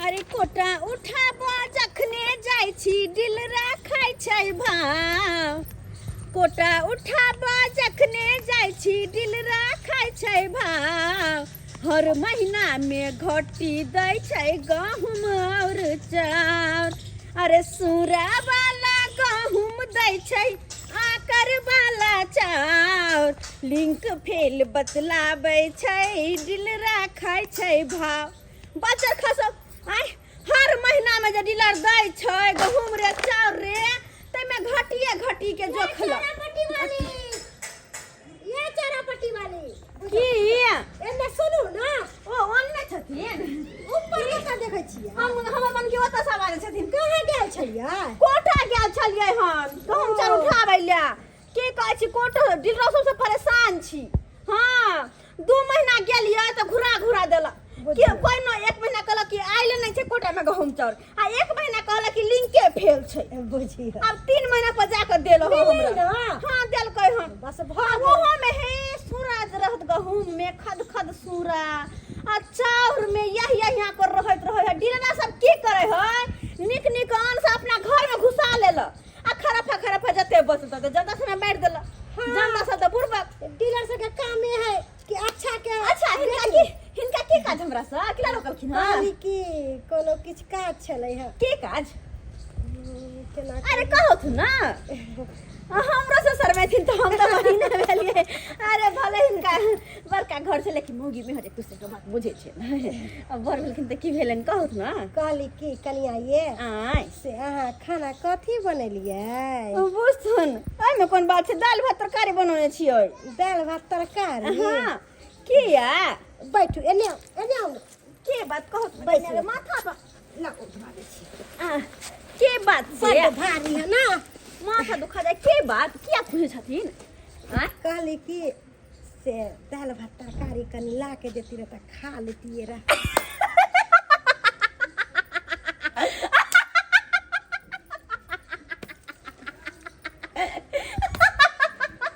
अरे कोटा उठाब जखने जाइ छी डिलरा खाइ छै भाव। कोटा उठाब जखने जाइ छी डिलरा खाइ छै भाव। हर महीना मे घटी दै छै गहूम और चाउर। अरे सूरा वाला गहूम दै छै आकर वाला चाउर। लिंक फेल बतलाबै छै डिलरा खाइ छै भाव। बच्चा खसो आय हर महीना में जे डीलर दै छै गहूम रे चाउर रे ताहिमे घटिए घटी के जोखलक। चारापट्टी वाली, ये चारापट्टी वाली। की? एने सुनू ना। ओ ओन्ने छथिन। ऊपर कतऽ देखै छियै? हम हमर मन के ओतऽ सब आयल छथिन। कहाँ गेल छलियै? कोटा गेल छलियै हन गहूम चाउर उठाबै लए। की कहै छी कोटा डीलर सबसँ परेशान छी। हाँ 2 महीना गेलियै तऽ घुरा घुरा देलक। के कोइ न 1 महीना कहलक कि आयल नहि छै कोटा में गहूम चाउर आ 1 महीना कहलक कि लिंके फेल छै। बुझियौ। अब 3 महीना पर जाके देलक मिललै हमरा। ना? हाँ देलकै हन। बस भऽ गेल। ओहो में हे सूरा रहत गहूम में खद खद सूरा आ चाउर में यह यह यहाँ पर रहत रहै है। डीलरा सब की करे है निक निक अन्न से अपना घर में घुसा लेलक आ खराफा खराफा जते बचल तते जनता सब में बांटि देलक। हाँ। जनता सब तऽ बुड़बक। डीलर सबके कामे है कि अच्छा के अच्छा हिनका की काज हमरा से किला रोकलखिन हन? कहली कि कोनो किछु काज छलै हँ। की काज? केना? अरे कहथु ना। हमरो से शरमेथिन तऽ हम तऽ बहिने भेलियै। अरे भले हिनका बड़का घर छै लेकिन मौगी में हर एक दूसरे के बात बुझै छै ने। अब बड़ भेलखिन तऽ की भेलनि कहथु ना। कहली कि कनिया ये आँय से अहाँ खाना कथी बनेलियै? बुझथुन एहिमे कोन बात छै, दालि भात तरकारी बनौने छियै। दालि भात तरकारी? हाँ किया? बैठू एने आउ, एने आउ। के बात कहत? बैसू। कनिया के माथा पर ला उठवा दै छी। आ, के बात से? बड्ड भारी है ना। माथा दुखा जाय। के बात किया पूछै छथिन? आँय? कहली कि से दालि भात तरकारी कनि ला के देती रह तऽ खा लेतियै रह।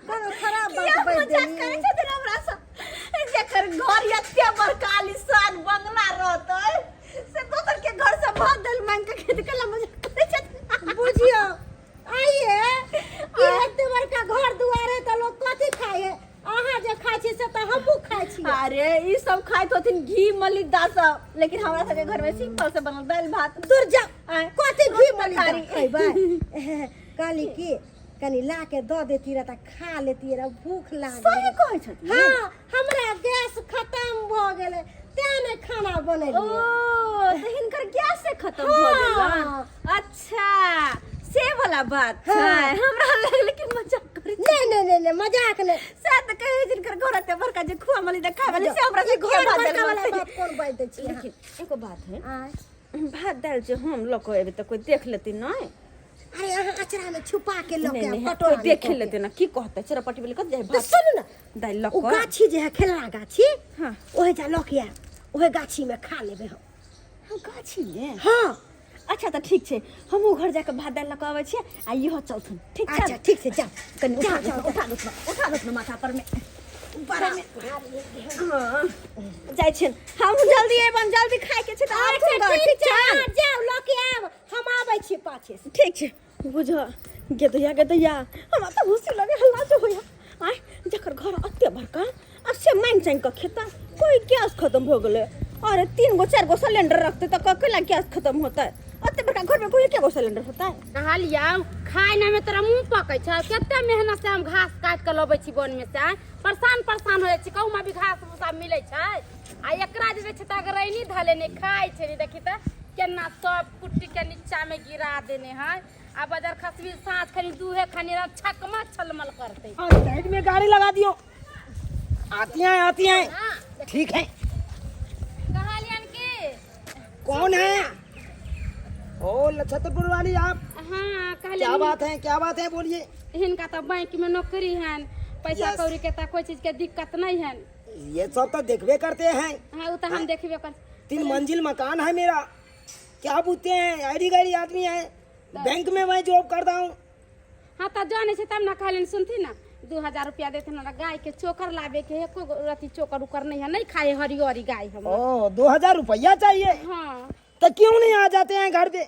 कोनो खराब बात किया बाजि मजाक देली? करै छथिन हमरा सँ? जेकर घर एते बड़का आलीशान बंगला रहतै से दोसर के घर से भात दालि मांगि के खेत केला मजाक करै छथिन। बुझियौ आइए कि एते बड़का घर दुआर है तऽ लोग कथी खाइ है? अहाँ जे खाइ छी से तऽ हमहूँ खाइ छी। अरे ई सब खाइत होथिन घी मलिदा सब, लेकिन हमरा सबके घर में सिंपल से बनल दालि भात। दूर जाउ। आँय, कथी घी मलिदा तरकारी। खैबै? कहली कि कनि ला के दऽ देती रह तऽ खा लेती रह, भूख लागल। सही कहै छथिन। हाँ हमरा गैस खत्म भऽ गेलै तें नहि खाना बनेलियै। ओ तऽ हिनकर गैस से खत्म भऽ गेलन। हाँ। अच्छा से वाला बात छै। हाँ। हमरा लगल कि मजाक करै छै। नहीं नहीं नहीं नहीं मजाक नहीं। से तऽ कहै जिनकर घर एते बड़का जे खुआ मली देखा वाली से हमरा से ई घर भात बड़का दालि वाला बनतै। बात कोन बाजि दै छी अहाँ? लेकिन एगो बात है। आँय। भात दालि जे हम लऽ कऽ एबै तऽ कोइ देख लेतै नहि? अरे अहाँ अचरा में छुपा के लऽ नहीं, के नहीं, आउ, कटोरा कोई में देखे कऽ के। लेतै ना की कहतै चरपटी वाली कत जाय तऽ भात सुनू ना दालि लऽ ओ कऽ। गाछी जे है खेलना गाछी। हाँ। ओहे जा लऽ के आयब, ओहे गाछी में खा लेबै हम। हाँ, गाछी में? हाँ। अच्छा तऽ ठीक छै, हमहूँ घर जाके भात दालि लऽ कऽ अबै छियै आ इहो चलथुन। ठीक छै? अच्छा ठीक छै, जाउ कनि उठा जाउ, देथुन, जाउ, उठा देथुन, उठा देथुन माथा पर में। बड़ा हाँ, जाइ छियनि हमहूँ जल्दी एबनि, जल्दी खाइके छै तऽ अच्छा आबथुन गऽ, ठीक ठीक छै, छै? अहाँ जाउ लऽ के आयब, हम आबै छी पाछे से। ठीक छै। बुझ गेदैया गेदैया हमरा तऽ हँसी लगे हल्ला जो होइया। आँय जकर घर एते बड़का आ से मांगि चांगि कऽ खेता, कोई गैस खत्म भऽ गेलै। अरे 3 गो 4 गो सिलेंडर रखतै तऽ केला गैस खत्म होतै? एते बड़का घर में कोई एके गो सिलेंडर होतै? कहलियौ खाय ने में तोरा मुँह पकै छौ। कते मेहनत से हम घास काटि कऽ लबै छी वन में से, आँय? परेशान परेशान हो जाइ छी, कहूँ भी घास भूसा मिलै छै आ एकरा जे छै तऽ अगरैनी धले नहि खाइ छै। रे देखी तऽ केना सब कुट्टी के नीचा में गिरा देने है। आ बजर खसबी साँझ खनी दूहे खनी एकदम छकमा छलमल करते। हाँ, साइड में गाड़ी लगा दियो। आती हैं, आती हैं। हाँ। ठीक है। कहलियन की कौन है? ओ छतरपुर वाली आप? हाँ, कहलियन। क्या बात है, क्या बात है, बोलिए। हिनका तो बैंक में नौकरी है, पैसा Yes. कौड़ी के तो कोई चीज के दिक्कत नहीं है। ये सब तो देखबे करते हैं। हाँ वो तो हम देखबे कर। 3 मंजिल मकान है मेरा। क्या पूछते हैं, आईडी गाड़ी आदमी है, बैंक में मैं जॉब करता हूँ। हाँ तो जाने से तब ना कहलियन। सुनती ना 2000 रुपया देते ना, गाय के चोकर लाबे के, एको गो अथी चोकर उकर नहीं है, नहीं खाए हरियरी गाय हम। ओ 2000 रुपया चाहिए? हाँ। तो क्यों नहीं आ जाते हैं घर पे?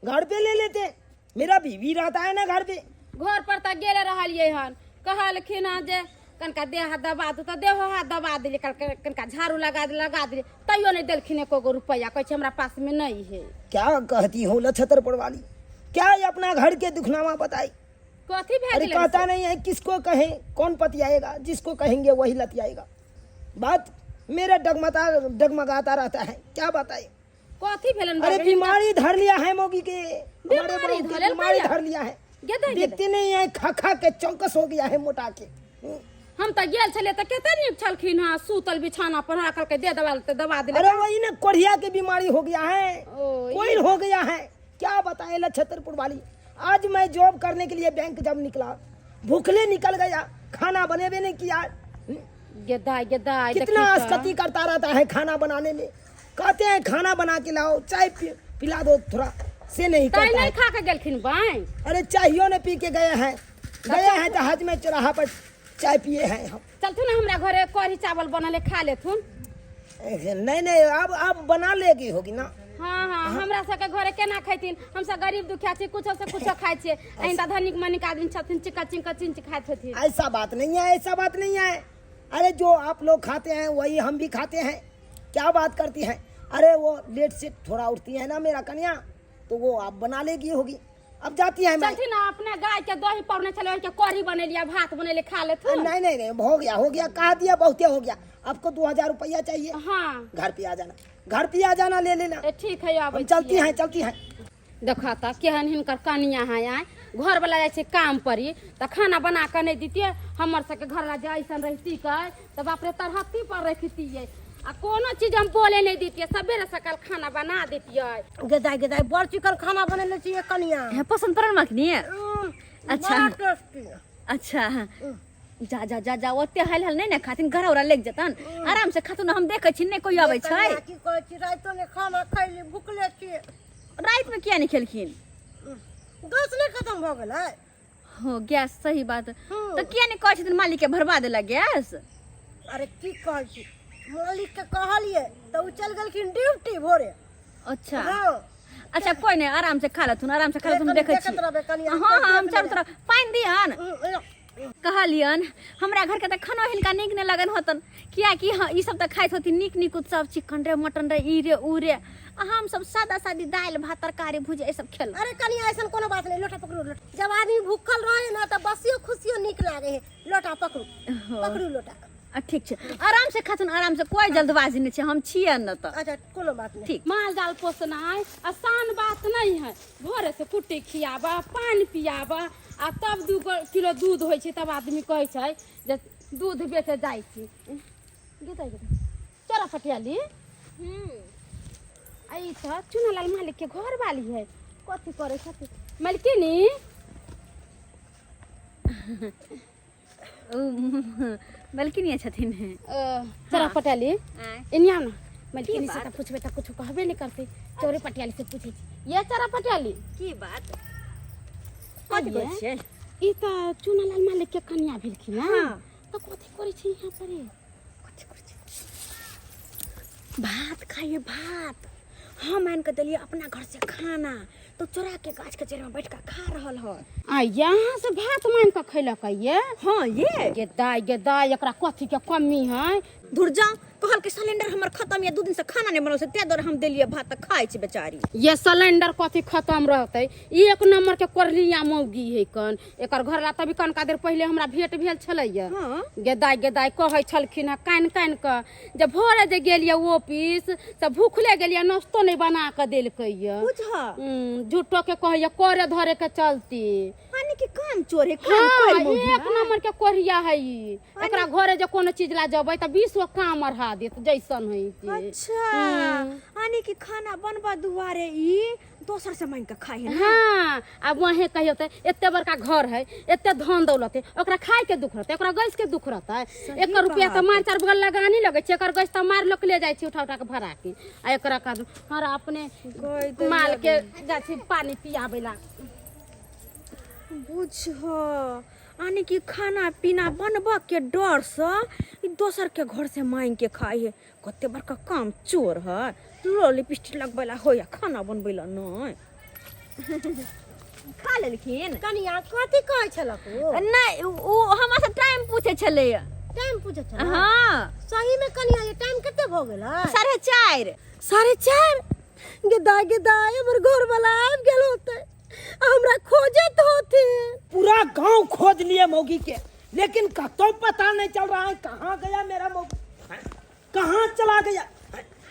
घर पे ले लेते हैं, मेरा बीवी रहता है ना घर पे। घर पर तऽ गेले रहलियै हन, कहलखिन हँ जे कनिका देह हाथ दबा दू, तऽ देहो हाथ दबा देलियै, कहलकै कनिका झाड़ू लगा लगा देलियै, तैयो नहि देलखिन एको गो रुपैआ, कहै छै हमरा पासमे नहि है। क्या कहती हो लछतरपुर वाली, क्या ये अपना घर के दुखनामा बताई? कथी भए अरे गेलै? कहता नहीं है किसको कहें, कौन पतियाएगा, जिसको कहेंगे वही लतियाएगा। बात मेरा डगमता डगमगाता रहता है, क्या बताए। कथी भेलन? अरे बाबा? बीमारी धर लिया है मोगी के, हमारे बीमारी बहू के धरल बीमारी भैया? धर लिया है। गेदै गेदै। देखते नहीं है, खा खा के चौकस हो गया है मोटा के। हम तऽ गेल छलियै तऽ कते नीक छलखिन हँ सूतल बिछाना पर, हमरा कहलकै दे दवा तऽ दवा देलै। अरे वही ना कोढ़िया के बीमारी हो गया है। ओ, ये- कोई हो गया है, क्या बताए छतरपुर वाली। आज मैं जॉब करने के लिए बैंक जब निकला, भूखले निकल गया, खाना बने भी नहीं किया। गेदाय गेदाय, कितना देखी तऽ। आसकती करता रहता है खाना बनाने में। कहते हैं खाना बना के लाओ, चाय पिला दो थोड़ा, से नहीं तैं करता नहि है। खा के गेलखिन बैंक? अरे चाहियो ने पी के गए हैं, गए हैं जहाज में चौराहा पर चाय पिए हैं हम। चलथुन ने हमरा घरे, कढ़ी चावल बनल है, खा लेथुन। नहीं नहीं, अब बना लेगी होगी ना। हाँ हाँ, हमरा सबके घरे केना खैथिन? हमसब गरीब दुखिया छी, कुछो से कुछो खाइ छियै। अहिं तऽ धनिक मनिक आदमी छथिन, चिकन चिकन चिंच खाइत हेथिन। ऐसा बात नहीं है, ऐसा बात नहीं है। अरे जो आप लोग खाते हैं वही हम भी खाते हैं, क्या बात करती हैं। अरे वो लेट से थोड़ा उठती है ना मेरा कन्या, तो वो आप बना लेगी होगी। अब जाती है मैं। चलथिन ने, अपने गाय के दही पौने छलै, ओहिके कढ़ी बनेलियै, भात बनेलियै, खा लेथुन। नहीं नहीं नहीं, हो गया हो गया, कहा दिया बहुते हो गया। आपको 2000 रुपया चाहिए? हाँ। घर पे आ जाना, घर पे आ जाना, ले लेना। ए, ठीक है, आबै हम चलती छियै। हैं, चलती हैं। देख तऽ केहन हिनकर कनिया है। आय घर वाला जाइ छै काम पर ही तऽ खाना बना कऽ नहि दितियै। हमर सबके घरवाला जे ऐसन रहिती कै तऽ बाप रे तरहत्थी पर रखतियै आ कोनो चीज हम बोले नहि दितियै, सबेरे सकाल खाना बना दितियै। गेदाय गेदाय, बड़ चिकन खाना बनेने छियै कनिया। हे, पसंद पड़ल मखनी? अच्छा। बड़ा टेस्टी। अच्छा, जा जा जा जा, ओते हल हल नहीं ने खाथिन, घर औरा लेग जतन, आराम से खाथुन, हम देखै छी नहीं कोई आबै छै। कनिया, की कहै छी, रातिो ने खाना खैली, भुखले छियै। राति में किया नहीं खेलखिन? गैस नहि खत्म भऽ गेलै। हो गैस, सही बात। तो किया नहीं कहै छथिन मालिक के भरवा देला गैस? अरे की कहै छी, मालिक के कहलियै तऽ ओ चलि गेलखिन ड्यूटी भोरे। अच्छा। हँ। अच्छा कोई नहीं, आराम से खा लेथुन, आराम से खा लेथुन। कनि देखै छी। देखैत रहबै कनिया, हाँ हाँ, हम देख चारू लेबै। तरफ पानि दिहन। कहलियन हमरा घर के तऽ खानो हिनका नीक नहि लगन होतन, कियाकि हाँ ई सब तऽ खाइत होथिन नीक नीक उत्सव, चिकन रे मटन रे ई रे ऊ रे, आ हम सब सादा सादी दालि भात तरकारी भुजिया ई सब खेलहुँ। अरे कनिया, ऐसन कोनो बात नहीं, लोटा पकड़ू लोटा। जब आदमी भूखल रहे ना तऽ बसियो खुशियो नीक लागे है। लोटा पकड़ू, पकड़ू लोटा। आ ठीक छै, आराम से खाथुन, आराम से, कोई जल्दबाजी नहीं छै, हम छियै न तऽ। अच्छा, कोनो बात नहीं। ठीक। माल जाल पोसनाइ आसान बात नहीं है। भोरे से कुट्टी खियाबा, पानि पियाबा आ तब 2 किलो दूध होइ छै, तब आदमी कहै छै जे दूध बेचे जाइ छी। चोरा पटियाली आ ई तऽ चुनालाल मालिक के घर वाली है, कथी करै छथिन मालिकिनी? ओ मलकिनी छथिन। चोरा पटियाली, एनिया ना मालिकिनी से तऽ पूछबै तऽ कुछो कहबे नहि करतै। चोरे पटियाली से पूछै छी। ये चोरा पटियाली, की बात, कथी कहै छियै? ई तऽ चुनालाल मालिक के कन्या भेलखिन। हँ, तऽ कथी करै छै यहाँ पर? कथी करै छै? भात खाइए भात। हम आनि कऽ देलियै अपना घर से खाना, तो चोरा के गाछ के जड़ में बैठ के खा रहल है। आ यहाँ से भात मांगि कऽ खैलक ये? हाँ ये। गे दाय गे दाय, एकरा कथी के कमी है? धुर जाओ, कहल के सिलेंडर हमर खत्म ये, 2 दिन से खाना नहीं बनल से, ते दुआरे हम देलियै भात तऽ खाइ छै बेचारी। ये सिलेंडर कथी खत्म रहतै? एक नंबर के कोरलिया मौगी है कन। एकर घर ला तभी कनका देर पहिले हमरा भेंट भेल छलैया। हाँ। गेदाय गेदाय कहै छलखिन हँ कानि कानि कऽ जे भोरे जे गेलियै ऑफिस से भूखले गेलियै, नाश्तो नहि बना कऽ देलकै ये। बुझ झूठो के कहैया करे धरे के चलती। यानी कि काम चोर है, काम हाँ, कोई मौगी एक है। नंबर के कोरिया है ई। एकरा घरे जे कोनो चीज ला जबै तऽ 20 गो काम अढ़ा देत जैसन है से। अच्छा, यानी कि खाना बनबा दुआरे ई दोसर से मांगि के खाइ है ना? हाँ, आब वहें कहियो तऽ एते बड़का घर है, एते धन दौलत है, ओकरा खाय के दुख रहतै, ओकरा गैस के दुख रहतै? एकर रुपया तऽ मार चार बगल लगानी लगै छै, एकर गैस तऽ मार लोक ले जाइ छै उठा उठा के भरा के। आ एकरा का हमरा अपने माल के जाइ छी पानी पियाबै ला। बुझ, यानी कि खाना पीना बनबऽ के डरसँ ई दोसरके घरसँ माँगिके खाइ है। कते बड़का काम चोर है, लो लिपस्टिक लगबै ला होइए, खाना बनबै ला नहि। खा लेलखिन? कनिया कथी कहै छलक ओ? नहि, ओ हमरा से टाइम पूछे छलैया। टाइम पूछे छल? हाँ। सही में कनिया, ये टाइम कते भऽ गेल है? 4:30। 4:30? गे दाय, गे दाय, हमर घर वाला आबि गेल होते, हमरा खोजत होते। पूरा गांव खोज लिए मौगी के, लेकिन कतौ पता नहीं चल रहा है कहाँ गया मेरा मौगी, कहाँ चला गया।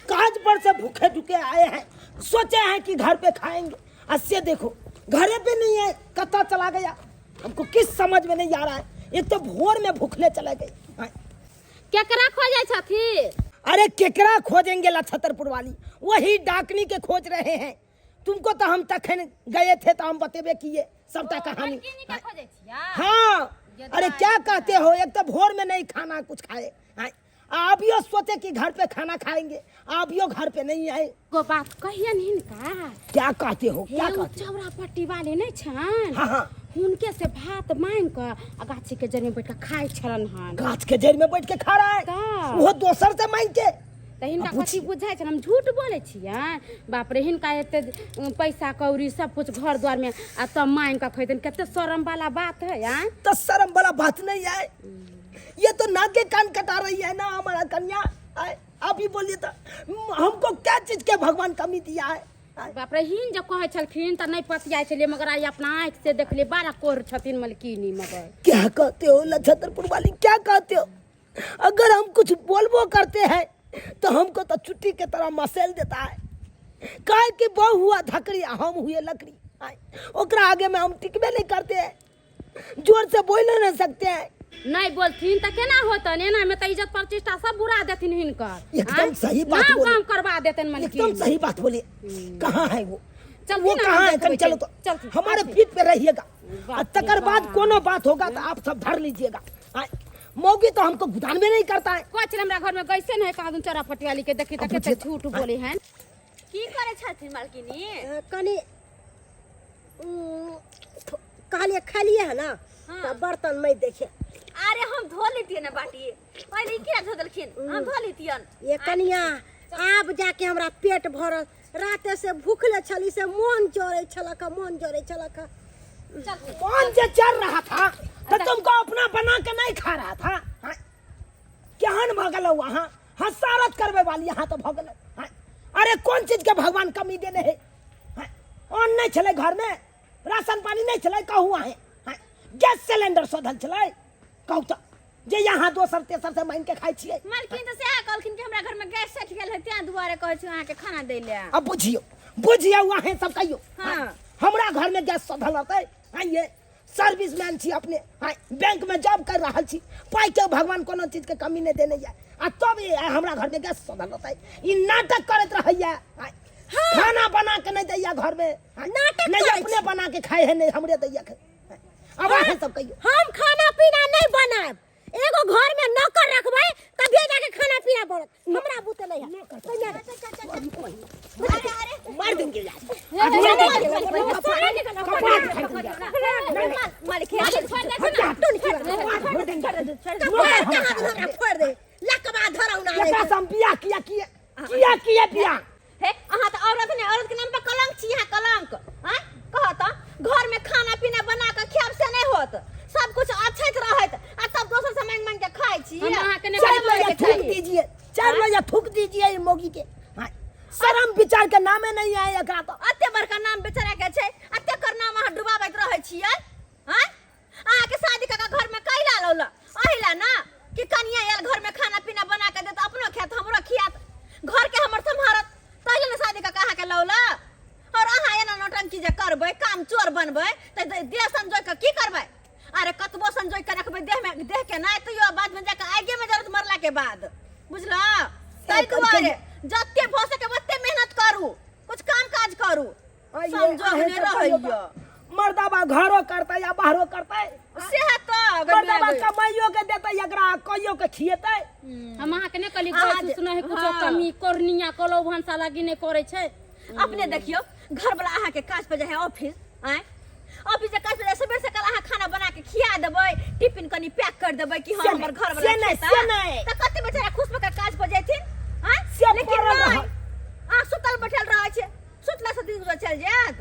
काज पर से भूखे दुखे आए हैं, सोचे हैं कि घर पे खाएंगे, अस्से देखो घरे पे नहीं है, कत्ता चला गया, हमको किस समझ में नहीं आ रहा है। एक तो भोर में भूखले चले गए। हाँ। केकरा खोजे छथि? अरे केकरा खोजेंगे लछतरपुर वाली, वही डाकनी के खोज रहे हैं। तुमको तो हम तखन गए थे तो हम बतेबे किए सबटा कहानी। के खोजे छिया? हाँ। अरे क्या कहते हो, एक तो भोर में नहीं खाना कुछ खाए, हाँ। आप यो सोचे कि घर पे खाना खाएंगे, आप यो घर पे नहीं आए। गो बात कहियन हिनका। क्या कहते हो, क्या हे, उ कहते हो? चौरा पट्टी वाले नहीं छन? हाँ, हाँ। हुनके से भात मांग के आ गाछी के जड़ में बैठ के खाए छलन हन। गाछ के जड़ में बैठ के खा रहा है? का? वो दोसर से मांग के। तऽ हिनका आ कथी पूछी। बुझाइ छनि, हम झूठ बोलै छियै? बाप रे, हिनका एते पैसा कौड़ी सब कुछ घर द्वार में आ तब मांगि कऽ खैतनि, कते शरम वाला बात है। आँय? तो शर्म वाला बात नहीं है, ये तो नाक के कान कटा रही है ना हमारा कन्या। आए, आप ही बोलिए तो हमको क्या चीज के भगवान कमी दिया है? आए। बाप रे, हिन जब कहै छलखिन तऽ नहि पतियाइ छलियै, मगर आइ अपना आँखि से देखलियै, बड़ा कोर छथिन मलकिनी। मगर क्या कहते हो लछतरपुर वाली, क्या कहते हो? अगर हम कुछ बोलबो करते हैं तो हमको तो चुट्टी के तरह मसेल देता है। काहे कि बहु हुआ धकड़ी, हम हुए लकड़ी। आए, ओकरा आगे में हम टिकबे नहीं करते हैं, जोर से बोल नहीं सकते हैं। नहि बोलथिन तऽ केना होतन? एना में तऽ इज्जत प्रतिष्ठा सब बुरा देथिन हिनकर। एकदम आँय? सही बात नाम बोली। काम करवा देतन मलकिनी। एकदम सही बात बोली। कहाँ है वो? चलती वो ना, कहाँ है? देखबै कल चलो तो चलती, हमारे चलती। पीठ पे रहिएगा, बाप और रे तकर बाद बाप। कोनो बात होगा तो आप सब धर लीजिएगा। आए, मौगी तो हमको गुदानबे नहीं करता है। कहै छलै हमरा घर में गैसे नहीं, कहाँ चौरा पटियाली के देखी तऽ अब कते बुझिए। झूठ बोले हैं। की करै छथिन मालकिनी? कनि कहलिए खालिए है ना, हाँ। तऽ बर्तनไม่देखे। अरे हम धो लेतियै ने बाटी, पहिले किया धो देलखिन, हम धो लेतियन। ये कनिया, आब जाके हमरा पेट भरल, राते से भूखले छली से मोन जरै छलक, मोन जरै छलक। कौन जे चल रहा था तो तुमको अपना बना के नहीं खा रहा था? हाँ? केहन भऽ गेलौ अहाँ, हसारत करबे वाली अहाँ तो भऽ गेलौ। हाँ? अरे कोन चीज के भगवान कमी देने है? हाँ? अन्न नहीं छलै घर में, राशन पानी नहीं छलै, कहू अहें? हाँ? गैस सिलेंडर सधल छलै, कहू तो जे यहाँ दोसर तेसर से मांगि के खाइ छियै। मालकिन तऽ सएह कहलखिन कि हमरा घर में गैस सठि गेल है, तें दुआरे कहै छी अहाँके खाना दै लए। अब बुझियौ, बुझियौ अहें सब कहियौ। हाँ। हमरा घर में गैस सधल रहतै? आइए सर्विस मैन छी अपने, हाँ, बैंक में जॉब कर रहल छी, पाइ के भगवान कोनो चीज के कमी नहीं देने ये, आ तब ये हमरा घर में गैस सधल रहतै? ई नाटक करैत रहैया, हाँ, खाना बना के नहीं दैया घर में, हाँ, नाटक नहीं करै अपने बना के खाए है, नहीं हमरे दैया के। अब अहाँ सब कहियौ। हम खाना पीना नहीं बनायब, एगो घर में नौकर रखबै तभिए जाके खाना पीना बनत, हमरा बुते नहीं है। मार देंगे यार, मालिक कपार कहाँ दे हमरा फोड़ दे, लकवा धरौ ना। एकरा से हम बियाह किया किया किया किया बियाह? हे, अहाँ तऽ औरत नहि, औरत के नाम पर कलंक छी अहाँ, कलंक। आँय, कह तऽ घर में खाना पीना बना कऽ खायब से नहि होत, सब कुछ अछैत रहैत आ तब दोसर से मांगि मांगि के खाइ छी। हम अहाँके नहि चार बनबै लोहिया के थूक चाही। दीजिए, चार लोहिया थूक दीजिए ई मौगी के। हाँ, शर्म विचार के नामे नहीं आए एकरा तो। एते बड़का नाम बेचारा के छै आ तेकर नाम अहाँ डुबाबैत रहै छियै। आँय, अहाँके शादी कऽ के घर में कैला लौला? अहिला ना कि कनिया आयल घर में खाना पीना बना के देत, अपनो खायत हमरो खियात, घर के हमर सम्हारत, तहिले ने शादी कऽ के अहाँके लौला। और अहाँ एना नौटंकी जे करबै, काम चोर बनबै, तऽ देह संजोइ कऽ की करबै? अरे कतबो संजोइ के रखबै देह में, देह के नहि, तैयो बाद में जाके आगे में जरूरत मरला के बाद, बुझलौ? ताहि दुआरे जते भऽ सके ओते मेहनत करू, कुछ काम काज करू। संजोग नहि रहैया। मर्दाबा घरो करतै या बाहरो करतै? सेह तऽ मर्दाबा कमाइयो के देतै एकरा, कहियो के खिएतै। हम अहाँके नहि कहली अहाँ गैस जे- उस नहि कुछो हाँ। कमी कोरनिया कलो भनसा लागी नहि करै छै। अपने देखियौ, घर वाला अहाँके काज पर जाइ है ऑफिस, आँय, ऑफिस जे काज पर सबेर सकाल अहाँ खाना बना के खिया देबै, टिफिन कनी पैक कर देबै कि हाँ से हमर नहि, घर वाला से नहि, खेता। से नहि। तऽ कते बेचारा खुश भऽ के काज पर जेथिन आँय? से लेकिन पड़ल नहि, रहत। अहाँ सुतल बैठल रहै छै, सुतला से दिन गुजर चलि जायत।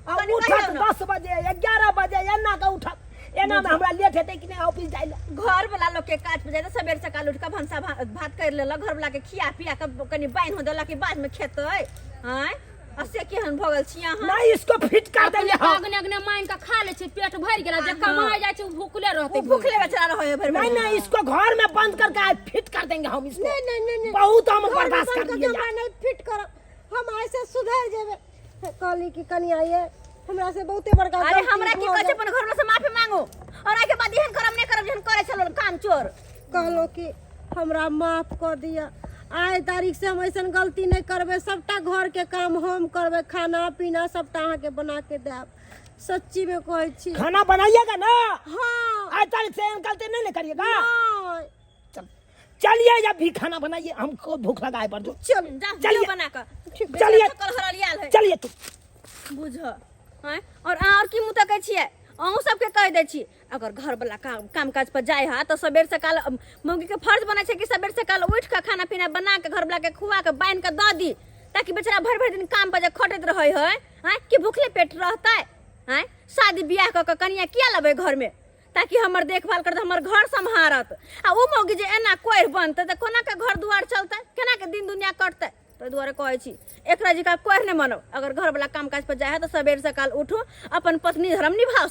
आ कनी उठत कहियौ ने। 10 बजे 11 बजे एना के उठत, एना में हमरा लेट हेतै कि नहि ऑफिस जाइ लए। घर वाला लोग के काज पर जाय तऽ सबेर सकाल उठ के भनसा भात कर लेलक, घर वाला के खिया पिया के कनी बान्हि हो देलक कि बाद में खेतै। आँय आ से केहन भऽ गेल छी अहाँ? नहीं, इसको फिट कर देंगे हम। अगने अगने मांगि के खा लै छै, पेट भरि गेल, जे कमाइ जाइ छै ओ भूखले रहतै। ओ भूखले बेचारा रहै है भरि नहीं भरि। नहीं, इसको घर में बंद करके आज फिट कर देंगे हम इसको। नहीं, नहीं, नहीं, नहीं। बहुत हम घर में बर्दाश्त बंद कर करके लिए। हमरा नहीं फिट करब, हम ऐसे सुधर जेबै। कहली कि कनिया ये हमरा से बहुते बड़का अरे गलती हमरा की भऽ कहै छै, गेल। अपन घर से माफी मांगू और आइ के बाद एहन करब नहि करब जेहन करै छलो काम चोर। कहलो कि हमरा माफ कऽ दिअ, आइ तारीख से हम ऐसन गलती नहीं करबै, सबटा घर के काम हम करबै, खाना पीना सबटा अहाँके बना के देब, सच्ची में कहै छी। खाना बनाइएगा ना? हाँ। आज तारीख से एहन गलती नहीं ना करिएगा? नहीं। चल चलिए, जब भी खाना बनाइए, हमको भूख लगा है बड़। चल जा चलिए। बना कऽ चलिए। हरलियाल है। चलिए तू बुझ हैं और अहाँ और की मुँह तकै छियै? अहूँ सबके कहि दै छी, अगर घरवला काम काम काज पर जाइ है तऽ सबेर सकाल मौगी के फर्ज बनै छै कि सबेर सकाल उठि कऽ खाना पीना बना के घरवला के खुआ के बान्हि के दऽ दी, ताकि बेचारा भरि भरि दिन काम पर जे खटैत रहै है, आँय कि भूखले पेट रहतै? आँय शादी बियाह कऽ कऽ कनिया किया लेबै घरमे? ताकि हमर देखभाल करत, हमर घर सम्हारत। आ ओ मौगी जे एना कोढ़ि बनतै तऽ कोना के घर दुआर चलतै, केना के दिन दुनिया कटतै? ताहि दुआरे कहै छी एकरा जकाँ कोढ़ि नहि बनब। अगर घरवला काम काज पर जाइ है तऽ सबेर सकाल उठू, अपन पत्नी धर्म निभाओ।